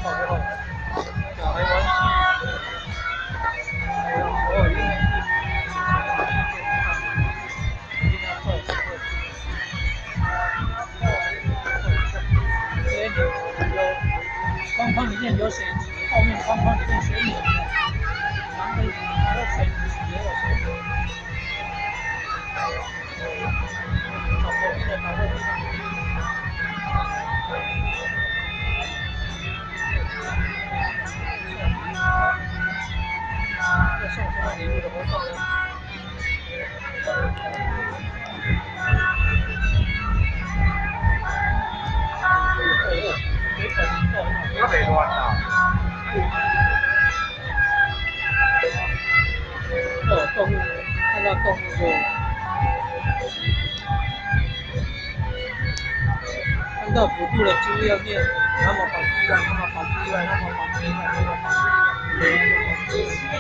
好，小孩玩具，哦，囡仔抱这有框框裡面有水池，後面框框裡面水母，南非還有水池，也有水母。找後面的，找後面的。要送什麼禮物的活動呢？我袂亂啦。哦，動物，看到動物就看到普渡的豬要念南無寶珠來，南無寶珠來，南無寶珠來，南無寶珠來，南無寶珠來。